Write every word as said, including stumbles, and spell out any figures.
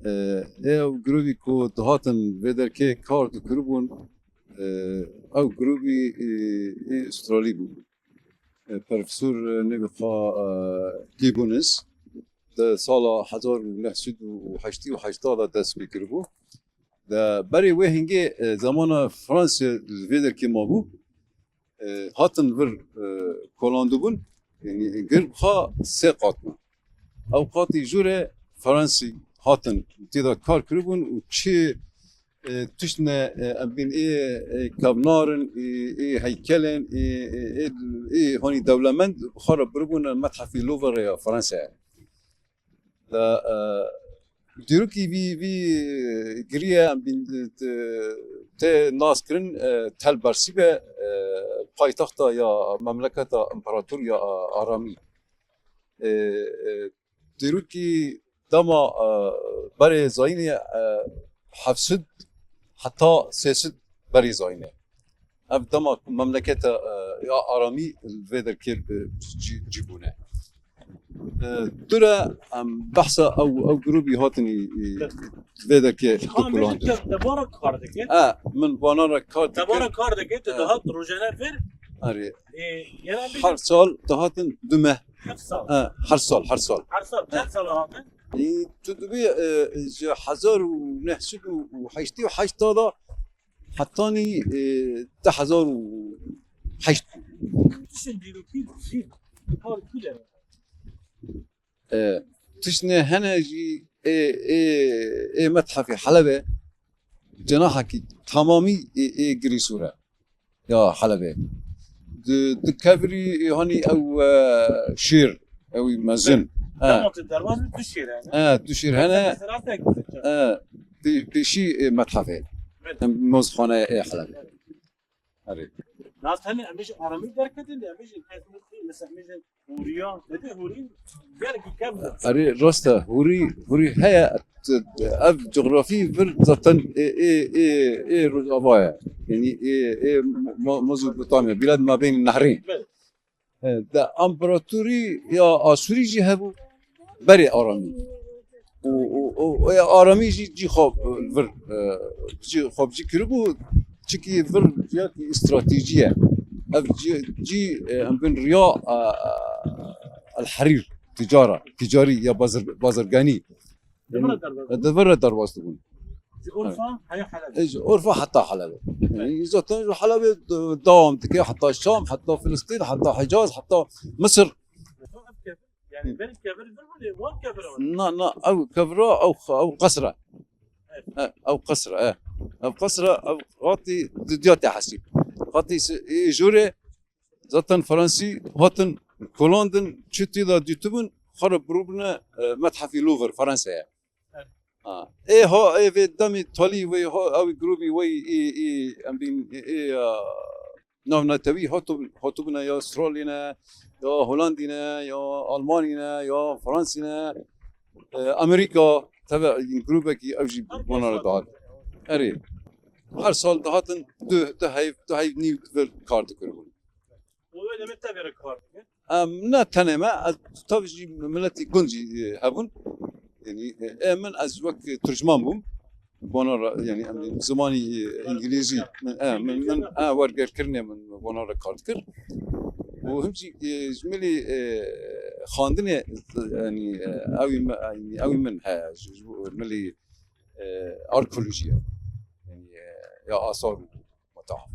E, ew grûbî ku dihatin vê derkê kar dikiribûn, e, ew grûbî, e, ê Australî bû. E, Profesor, e, nêvê xwe, e, Gibbons di sala hezar û neh sed û heştê û heşt de dest pê kiribû. De berê wê hingê, e, zamana Fransa li vê derkê mabû, e, hatin vir, e, kolandibûn, yanî gir xwe sê qat bû. Ew qatî jû re Fransî hatin tê de kar kiribûn û çi, e, tiştine, e, em bîn ê, ê kevnar in, ê, ê heykel in, ê, ê, ê, ê hanî dewlemend bi xwe re biribûn metehefê Louvre ya Fransayê. De, e, dîrokî vî, vî giriye em bîn, e, tê nas kirin, e, Tel Bersîbe, e, paytexta ya memleketa împerator ya Aramî. E, e, dîrokî dema, e, berê zayînê, e, heft sed heta sê sed berê zayînê. Ev dema ku memleketa, e, ya Aramî li vê derkê, e, cî, cî bûne. E, tu re em behsa ew, ew grûbî hatinî, e, vê derkê dikulandin. Te bara kar dike? E, min vana re kar dike. Te bara kar dike, tu dihat rojane vir. Erê. E, her sal dihatin du meh. Her sal? E, her sal, her sal. Her sal, çend sal hatin? E, tu dibî, e, ji hezar û neh sed û heştê û heşt da hetanî, e, du hezar û heşt. Tiştên dîrokî jî kar kule. E, tiştine hene jî ê, ê, ê methefê Helebê cenahekî temamî ê, ê girîsûre ya Helebê. Di, di kevirî, e, hanî ew, e, şêr, ew mezin. E. Dema tu derbas bî, du şêr hene. E, du şêr hene. E, pê-, pêşî, e, methefê. Em mozxane ê Helebê. Erê. Nas hene, em bêjin Aramî derketin, em bêjin, mesela, em bêjin Hûriya, ne de Hûrî, gelekî kevn e. Erê, rast e, Hûrî, Hûrî heye, t-, ev cografî vir zaten ê, ê, ê, ê Rojava ye. Yanî ê, ê Mo-, Mezopotamya, Bilad Mabeyni Nehrîn. Belê. E, de împaratorî ya Asûrî jî hebû, berê Aramî. Û, û, û, û ya Aramî jî cî xwe, e, vir, e, cî xwe bi cî kiribû, çikî vir ciyakî stratejî ye. Ev cî, cî, e, em bin riya, e, El Herîr, ticara, ticarî ya bazir-, bazirganî. Di vir re derbas. Di vir re derbas dibûn. Ji Urfa heya Helebê. E, ji Urfa heta Helebê. Evet. Yanî zaten ji Helebê de-, dewam dike heta Şam, heta Filistîn, heta Hicaz, heta Misir. Yanî berî kevir vir bûne, wan kevir e. Na, na, ew kevira, ew, ew qesra. Evet. E, ew qesra, e. Ew qesra, ew qatî didiya te hesîb. Qatî se-, ê jûrê zaten Fransî hatin kolandin, çi tê de dîtibûn, xwe re birûbine, e, methefî Louvre, Fransayê. Evet. Ha. Ê ha, ê vê demî talî wê ha, ew grûbî wê ê, ê, em bîn, ê, ê, e, navnetewî hatib-, hatibûne ya Australî ne, ya Holandî ne, ya Almanî ne, ya Fransî ne, e, Amerîka, teve grûbekî ew jî bona re dihat. Erê. Her sal dihatin du, du heyv, du heyv nîv vir kar dikiribûn. Û wê demê tevê re kar dike? Em ne tenê me, ez tav jî miletî gund jî, e, hebûn. Yanî, e, ê min ez wek tercman bûm. Bona re, yanî, em, zimanî, e, îngilîzî, min, e, min, min, e, wergerkirinê min bona re kar dikir. Û him jî, e, ji milî, e, xandinê, yanî, e, ewî mi-, yanî, ewî min heye, ji, ji bo milî, e, arkeolojî ye. Yanî, e, ya asar û metahif.